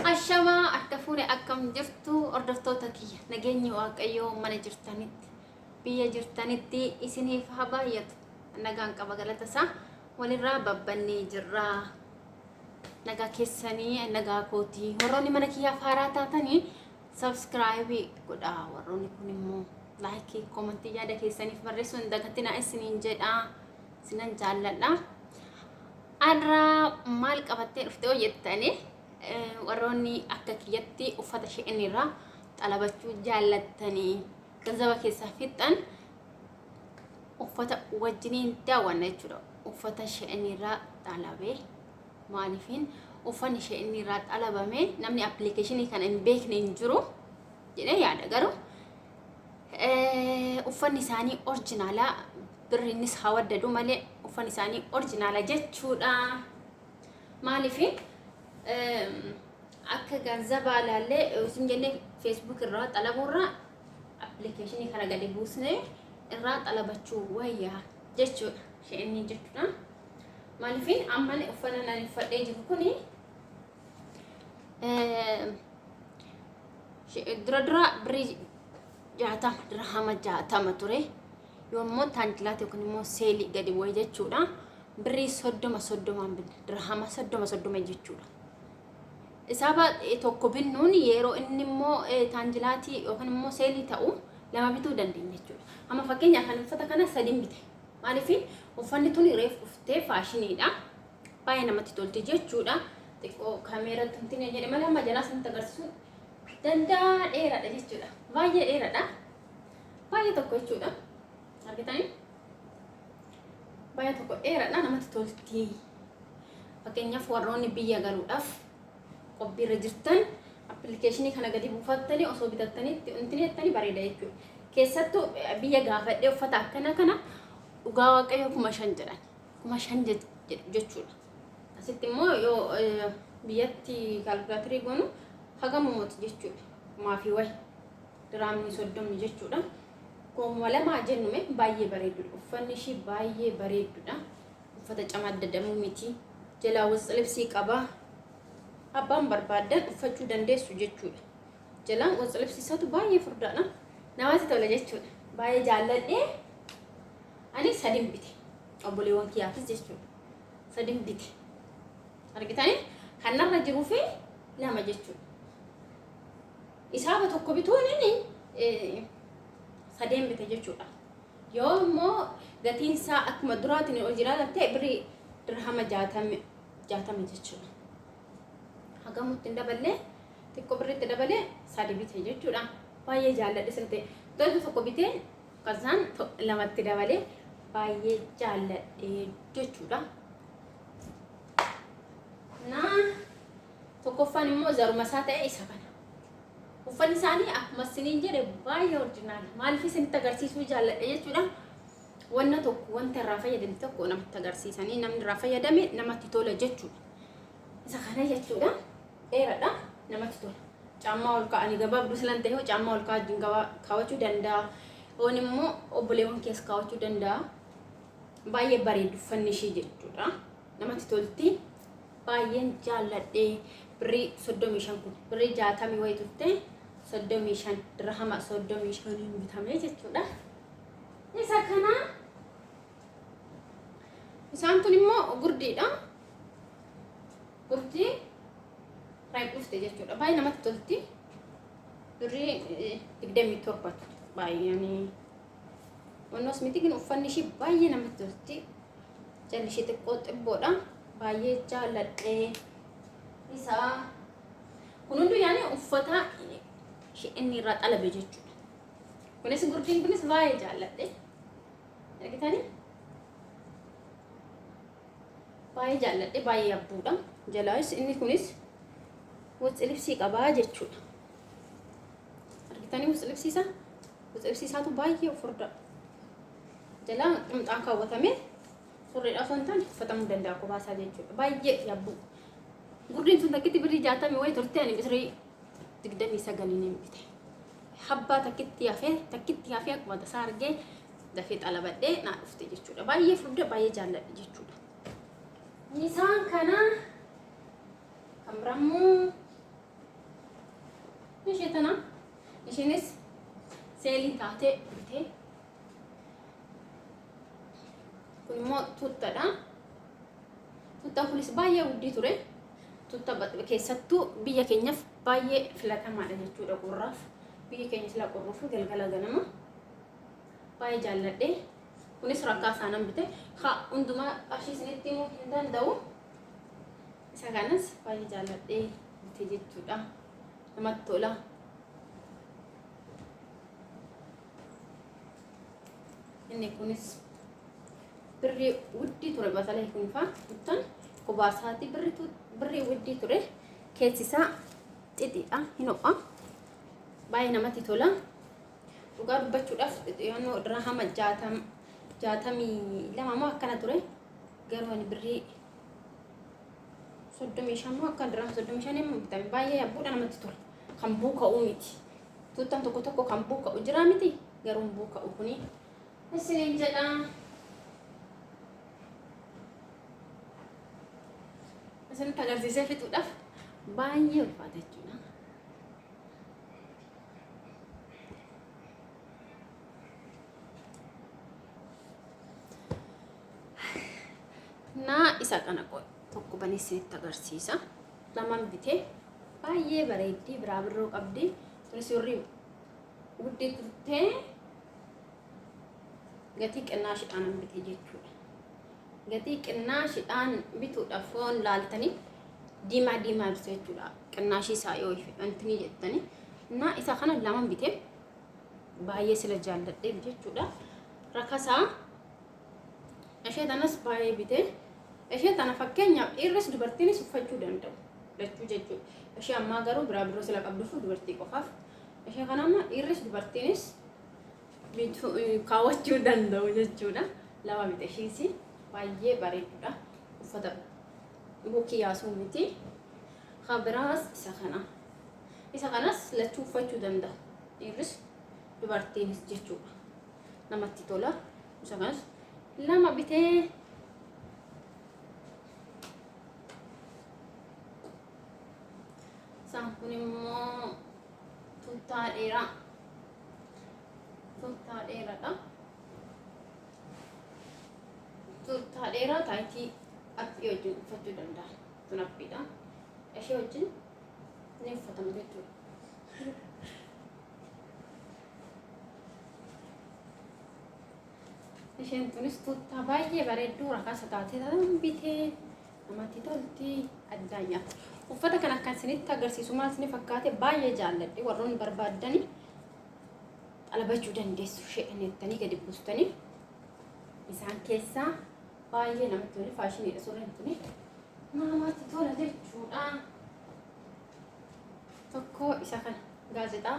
Ashamaa harka fuune, akkam jirtu hordoftoota kiyya? Nageenyi Waaqayyoo mana jirtanitti, biyya jirtanitti isiniif haa baay'atu. Nagaan qaba, galata isaa. Walirraa babbannee jirra. Nagaa keessanii? Nagaa kootii. Warroonni mana kiyyaaf haaraa taatanii subscribe godhaa, warroonni kun immoo like, comment, yaada keessaniif barreessuu hin dagatinaa isiniin jedha. Isinan jaalladha. Har'a maal qabattee dhufte hoo jettanii, warroonni akka kiyyatti uffata Shein irraa xalabachuu jaallattanii ganzaba keessaa fixxan, uffata wajjiniin daawwanna jechuudha. Uffata Shein irraa xalabee, maaliifin uffanni Shein irraa xalabame, namni appilikeeshinii kana hin beekne hin jiru jedhee yaada. Garuu uffanni isaanii orjinaalaa, birriinnis haa waddadu malee uffanni isaanii orjinaala jechuudha. Maaliif akka ganzabaa laallee isin jennee Facebook irraa xalabuurraa appilikeeshinii kana gadi buusnee irraa xalabachuu wayyaa jechuudha. Shein jechuudha. Maaliif amma uffata nan uffadhee jiru kuni dura dura birrii 60, dirhama 60 ture. Yoommoo taanjilaati yookiin immoo sale gadi bu'e jechuudha. Birrii 30 30n binna. Dirhama 30 30 jechuudha. Isaaba tokko binnuun yeroo inni immoo taanjilaatii yookiin immoo sale ta'u lama bituu dandeenya jechuudha. Amma fakkeenyaaf kan uffata kana sadin bite. Maaliif uffanni tuni reef dhuftee faashiniidha. Baay'ee namatti tolti jechuudha. Xiqqoo kaameeratti wanti jedhe malee amma jalaa sanatti agarsiisu danda'a, dheeraadha jechuudha. Baay'ee dheeraadha. Baay'ee tokko jechuudha. Argitanii? Baay'ee tokko dheeraadha, namatti tolti. Fakkeenyaaf warroonni biyya galuudhaaf qophiirra jirtan appilikeeshinii kana gadi buufattanii osoo bitattanii wanti jettanii bareeda jechuudha. Keessattuu biyya gaafadhee uffata akkana kana dhugaa Waaqayyo 5000 jedhan. 5000 jedhu jechuudha. Asitti immoo yoo biyyatti kaalkulaatirii goonu hagamumooti jechuudha. Kumaa fi wayi. Diraamni 30 jechuudha. 2000 jennume baay'ee bareeddudha. Uffanni ishii baay'ee bareeddudha. Uffata camaddadamuu miti. Jalaa wasxilibsii qaba. Abbaan barbaaddan uffachuu dandeessu jechuudha. Jalaan wasxilibsii isaatu baay'ee furdaadha. Namatti tola jechuudha. Baay'ee jaalladhee ani sadin bite. Obboleewwan kiyyaafis jechuudha. Sadin bite. Argitanii, kan narra jiruu fi lama jechuudha. Isaaba tokko bituun inni sadeen bite jechuudha. Yoo immoo gatiin isaa akkuma duraatiin ol jiraata ta'e birrii dirhama 60 jechuudha. Hagamutti hin daballee, xiqqoo birriitti dabalee sadi bite jechuudha. Baay'ee jaalladhe sirte. Tokko tokko bitee kasaan lamatti dabalee baay'ee jaalladhe jechuudha. Naa tokkoffaan immoo zaruma isaa ta'e isa kana. Uffanni isaanii akkuma isiniin jedhe baay'ee orjinaala. Maaliif isinitti agarsiisuu jaalladhe jechuudha. Wanna tokko, wanta irraa fayyadame tokko namatti agarsiisanii namni irraa fayyadame namatti tola jechuudha. Isa kana jechuudha. Dheeradha, namatti tola. Caammaa ol kaa'anii gabaabduu silan ta'e caammaa ol kaa'aa wajjin kaawwachuu danda'a. Oon immoo obboleewwan keessa kaawwachuu danda'a. Baay'ee bareedu uffanni ishii jechuudha. Namatti tolti. Baay'een jaalladhe. Birrii 35 kun birrii 60 wayi turte, 35, dirhama 35n bitame jechuudha. Isa kana isaan tun immoo gurdiidha. Gurdii reef dhufte jechuudha. Baay'ee namatti tolti. Birrii 27 baay'ee wannoos miti, kun uffanni ishii baay'ee namatti tolti. Jalli ishii xiqqoo xibboodha. Baay'ee jaalladhe. Isaa kun hunduu yaani uffata inni irraa xalabe jechuudha. Kunis gurdiin kunis baay'ee jaalladhe. Argitanii? Baay'ee jaalladhe, baay'ee abbuudha. Jalaas inni kunis wuxilibsii qabaa jechuudha. Argitanii wuxilibsiisa? Wuxilibsiisaatu baay'ee furda. Jalaa qumxaan kaawwatamee surreedha osoo hin taane uffatamuu danda'a kophaa jechuudha. Baay'ee yabbuu. Gurdiin sun takkitti birrii 60 wayi turte, ani birrii 29n bite. Habbaa takkitti hafee akkuma tasaa argee dafee xalabadhee naa dhufte jechuudha. Baay'ee furda, baay'ee jaalladhe jechuudha. Isaan kana kan biraammoo Seelii taatee bitee. Kun immoo tuuttadha. Tuuttaan kunis baay'ee guddii ture. Tuutta keessattuu biyya keenyaaf baay'ee filatamaadha jechuudha qorraaf. Biyya keenya sila qorruuf galgala ganama baay'ee jaalladhe. Kunis rakkaa isaa nan bite. Haa hundumaa qarshii isinitti himuu hin danda'u. Isa kanas baay'ee jaalladhee bite jechuudha. Namatti tola. Inni kunis birrii wuddii ture basalee kun faa tuttan kophaa isaatii birrii wuddii ture. Keessi isaa xixiidha hin ho'a. Baay'ee namatti tola. Dhugaa dubbachuudhaaf xixiyoonnoo dirhama 62 moo akkana ture. Garuu ani birrii 35 moo akka dirhama 35 immoo bitame baay'ee yabbuudha namatti tola. Kan buuka'uu miti. Tuuttaan tokko tokko kan buuka'u jira miti garuu hin buuka'u kuni. Isiniin jedha. Isinitti agarsiisee fixuudhaaf baay'ee ulfaata jechuudha. Naa isa kana tokko banee isinitti agarsiisa. Lamaan bitee baay'ee bareeddii biraa birroo qabdi. Tunis warri guddii turtee gatii qinnaashidhaan bite jechuudha. Gatii qinnaashidhaan bituudhaaf foon laaltanii diimaa diimaa ibsa jechuudha. Qinnaashii isaa yoo wantinii jettanii. Naa isa kana lamaan bitee baay'ee sila jaalladheef jechuudha. Rakasaa ishee tanas baay'ee bitee ishee tana fakkeenyaaf dhiirris dubartiinis uffachuu danda'u. Lachuu jechuudha. Ishee ammaa garuu biraa biroo sila qabduuf dubartii qofaaf. Ishee kana amma dhiirris dubartiinis bituu kaawwachuu danda'u jechuudha. Lama bite ishiis baay'ee bareedudha. Uffata buukii yaasuu miti. Kan biraas isa kana. Isa kanas lachuu uffachuu danda'u. Dhiirris dubartiinis jechuudha. Namatti tola. Isa kanas lama bitee isaan kun immoo tuuttaa dheeraa. Tuuttaa dheeraadha. Tuuttaa dheeraa taayitii appii wajjin uffachuu danda'a. Tun appiidha. Ishee wajjin ni uffatama jechuudha. Isheen tunis tuuttaa baay'ee bareedduu rakasa taatee tan bitee namatti tolti addaan nyaata. Uffata kana kan isinitti agarsiisu maal isin fakkaate baay'ee jaalladhe warroonni barbaaddani xalabachuu dandeessu shee'anettanii gadi buustanii isaan keessaa baay'ee namatti toli faashiniidha suureen tuni namatti tola jechuudha. Tokko isa kana gaazexaa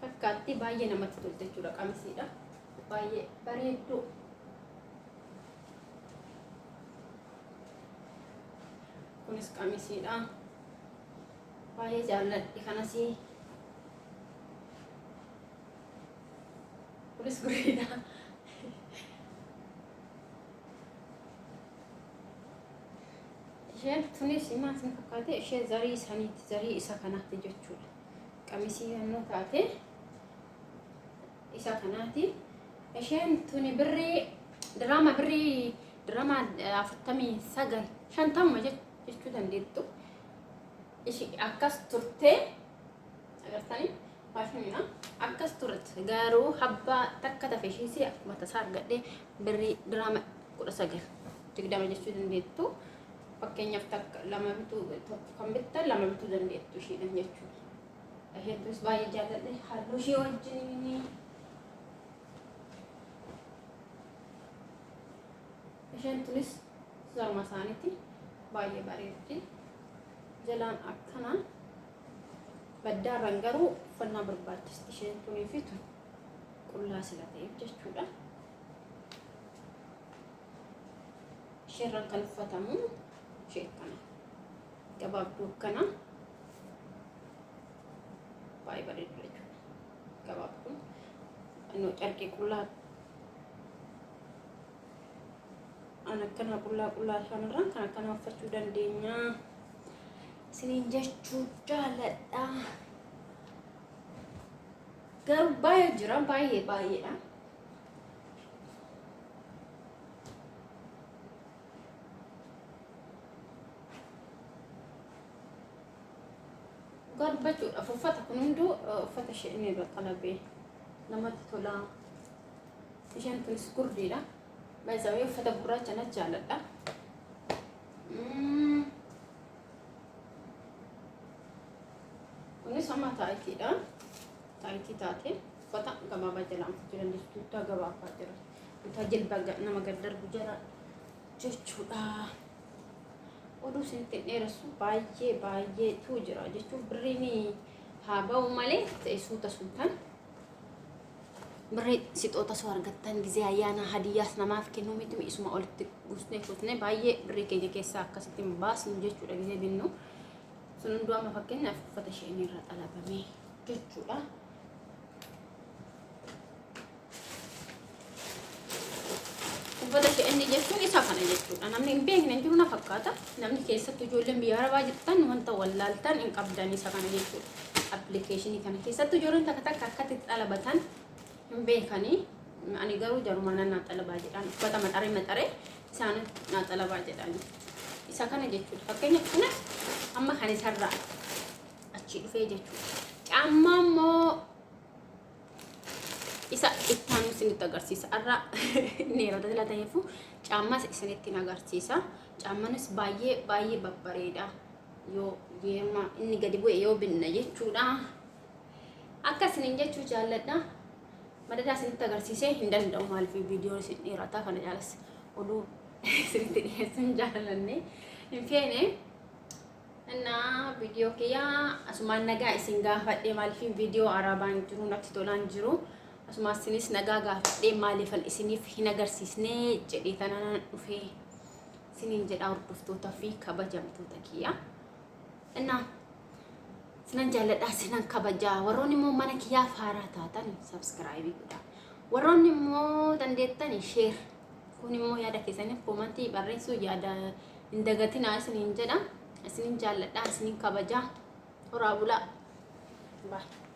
fakkaatti baay'ee namatti tolti jechuudha qamisiidha. Baay'ee bareedduu. Kunis qamisiidha. Baay'ee jaalladhe kanas. Kunis gurriidha. Isheen tunis maal isin fakkaate ishee zarii saniiti zarii isa kanaati jechuudha. Qamisii yennoo taate isa kanaati. Isheen tuni birrii diraama birrii diraama 49 50 jechuu dandeettu. Ishi akkas turtee agartanii faashiniidha. Akkas turte garuu habbaa takka tafe ishiis akkuma tasaa argadhee birrii diraama 19 20 jechuu dandeettu. Fakkeenyaaf takka lama bituu tokko kan bittan lama bituu dandeettu ishiidhaan jechuudha. Isheen tunis baay'ee jaalladhe halluu ishee wajjiniin. Isheen tunis zaruma isaaniitti baay'ee bareeddi. Jalaan akkana baddaarraan garuu uffannaa barbaachisti isheen tunii fi tun qullaa sila ta'eef jechuudha. Isheerraan kan uffatamu ishee akkana gabaabduu akkana baay'ee bareedu jechuudha. Gabaabduun innoo carqii qullaa an akkana qullaa qullaa kanarraan kan akkana uffachuu dandeenya. Isiniin jechuu jaaladha. Garuu baay'ee jira, baay'ee baay'eedha. Dhugaa dubbachuudhaaf uffata kun hunduu uffata isheen irra xalabee namatti tola. Isheen tunis gurdiidha. Baay'ee uffata gurraacha na jaaladha. Kunis amma taayitiidha. Taayitii taate uffata gabaabaa jalaan uffachuu dandeessu. Tuuttaa gabaabaa jira. Tuuttaa jilba nama gad darbu jala jechuudha. Oduu isinitti hin dheeressu, baay'ee baay'eetu jira jechuun birriin haa ba'u malee ta'e suuta suutaan birrii sixoota soo argattan gizee ayyaana hadiyyaas namaaf kennuu miti, isuma olitti gusnee kutnee baay'ee birrii keenya keessaa akkasitti hin baasnu jechuudha gizee binnu. Sun hunduu amma fakkeenyaaf uffata isheen irra xalabamee jechuudha. Uffata isheen jechuun isa kana jechuudha. Namni hin beekne hin jiru na fakkaata. Namni keessattuu ijoolleen biyya arabaa jirtan wanta wallaaltan hin qabdan isa kana jechuudha. Appilikeeshinii kana keessattuu ijoolleen takka takka akkatti xalabatan hin beekanii. Ani garuu jarumaan naa xalabaa jedhaan, uffata maxaree maxaree isaan naa xalabaa jedhaan. Isa kana jechuudha. Fakkeenyaaf kunis amma kan isarraa achii dhufee jechuudha. Caammaa immoo isa ittaanu isinitti agarsiisa. Har'a inni yeroo tajaajila ta'eefu caammas isinitti agarsiisa. Caammanis baay'ee baay'ee babbareeda. Yoo yeema inni gadi bu'e yoo binna jechuudha. Akka isiniin jechuu jaalladha. Madadaa isinitti agarsiisee hin danda'u, maaliif viidiyoon isin dheerataa, kana caalas oduu isinitti dhiyeessuu hin jaallanne, hin feene. Innaa viidiyoo kiyyaa asumaan nagaa isin gaafadhee, maaliif viidiyoo arabaan jiru natti tolaan jiru. Asumaan isinis nagaa gaafadhee, maaliifan isiniif hin agarsiisne jedhee tanaan dhufee isiniin jedha, hordoftoota fi kabajamtoota kiyya. Innaa sinan jaalladhaa, sinan kabajaa. Warroonni immoo mana kiyyaa faaraa taatan subscribe godhaa. Warroonni immoo dandeettan share, kun immoo yaada keessaniif koomantii barreessuu yaada hin dagatinaa isiniin jedha. Isinin jaalladhaa, isinin kabajaa. Horaa bulaa. Bye.